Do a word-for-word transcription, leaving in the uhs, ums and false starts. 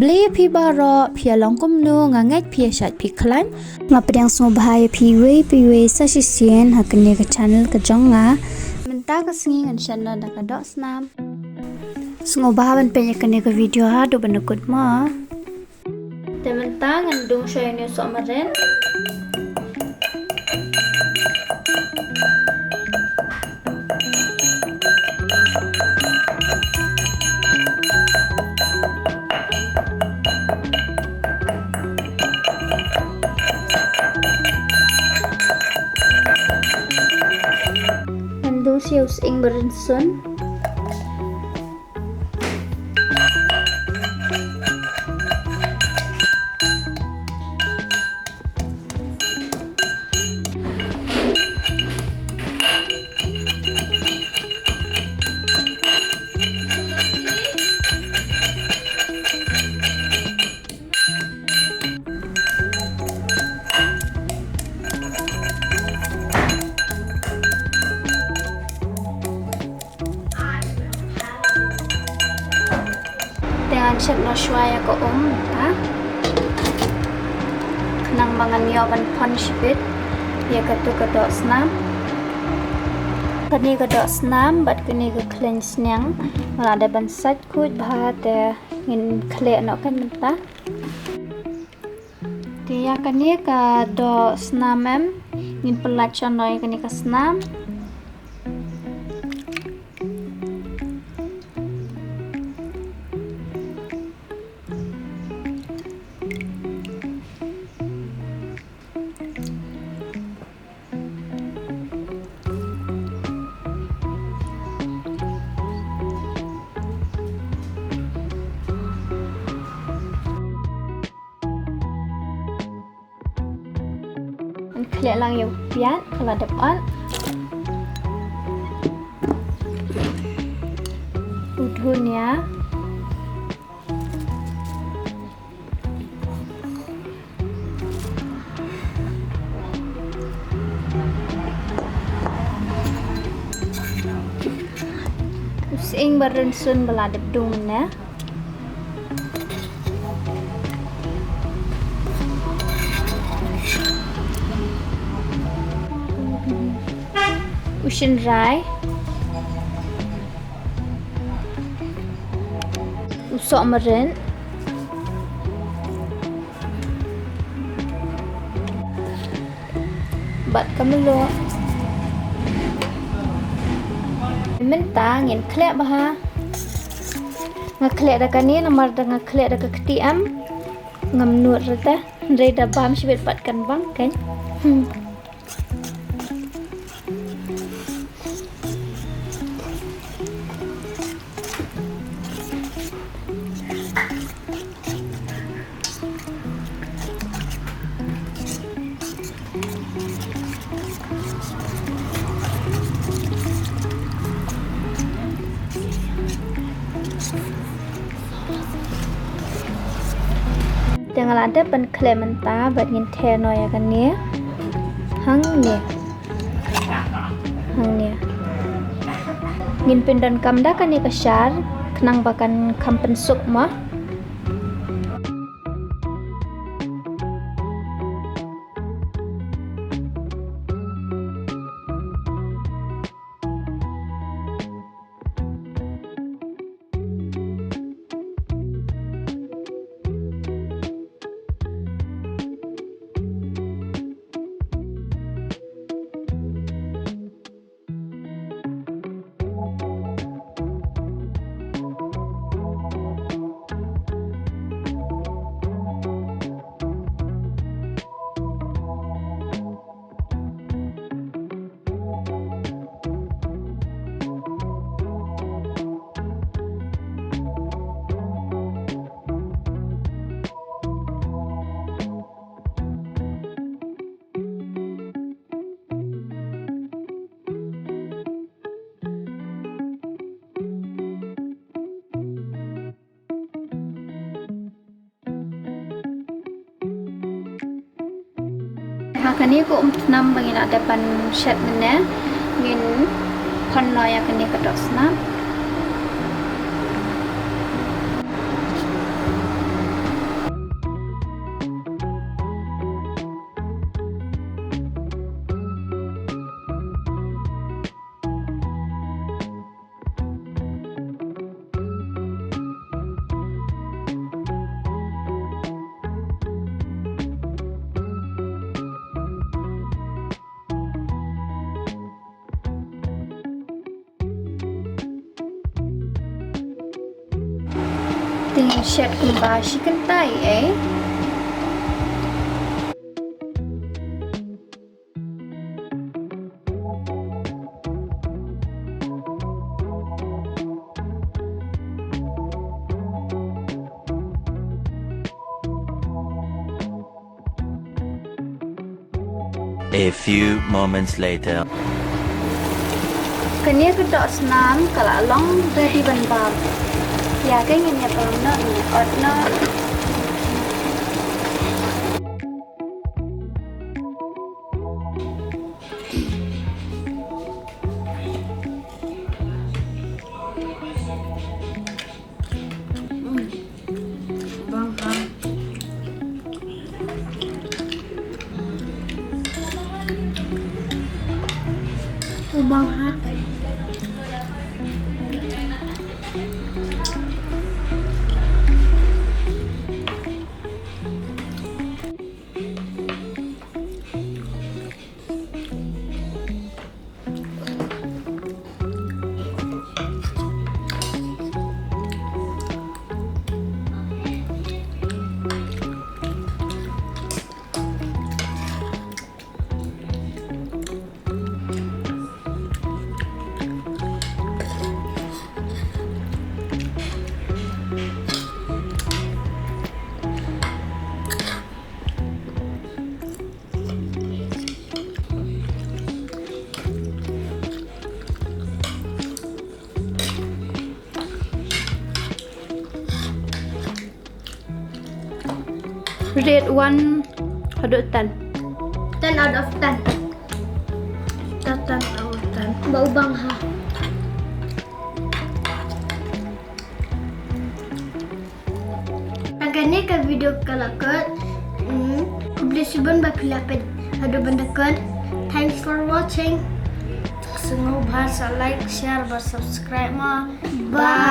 Khublei ïa phi baroh, phi ïa long kumno, nga ngeit phi ïa shait phi khlaiñ. Nga pdiang sngewbha ïa phi iwei pa iwei sa shisien ha kane ka channel ka jong nga. Mynta ka sngi ngan shet noh da ka doh snam. Sngewbha ban peit ïa kane ka video haduh ban da kut mo. Te mynta ngan dung shuwa ïa une u sohmarit. Ngan dung shuwa ïa u sying barit sun. Te ngan shet noh shuwa ïa ka um mynta. Khnang ba ngan ïoh ban pon shibit ïa katu ka doh snam. Kane ka doh snam bad kane ka khleiñ sniang nga la dep ban sait khuid bha te ngin khleh noh kan mynta. Te ïa kane ka doh snam em, ngin pyllait shano ïa kane ka snam. Ngan khleh lang ïa u piat, ka la dep ot. U dhunia. U sying ba rynsun ba la dep dung mynne. U shynrai. U sohmarit. Bad ka mluh. Mynta ngin khleh bha. Nga khleh da kane namar da nga khleh da ka kti em. Ngam nud rta. Hynrei da bam shibit pat kan bang kan. Hmm. Te nga la dep ban khleh mynta bad ngin ther noh ïa kane. Hangne. Hangne. Ngin pyndonkam da kane ka shar khnang ba kan kham pynsuk mo. Ha kane ka um tnam ba ngi la dep ban shet mynne ngin pon noh ïa kane ka doh snam. Shet kumba shi kynta ei. A few moments later. Kane ka dohsnam ka la long ready ban bam. Ïa ka ngin ïa bam noh, ngin ot noh. Bang ha. Bang ha. Rate one haduh ten. Ten out of ten. Ten out of ten. Ba u bang ha. Tang kane ka video ka la kut. Hmm. Khublei shibun ba phi la peit haduh ban da kut. Thanks for watching. Sngewbha sa like, share bad subscribe mo. Bye.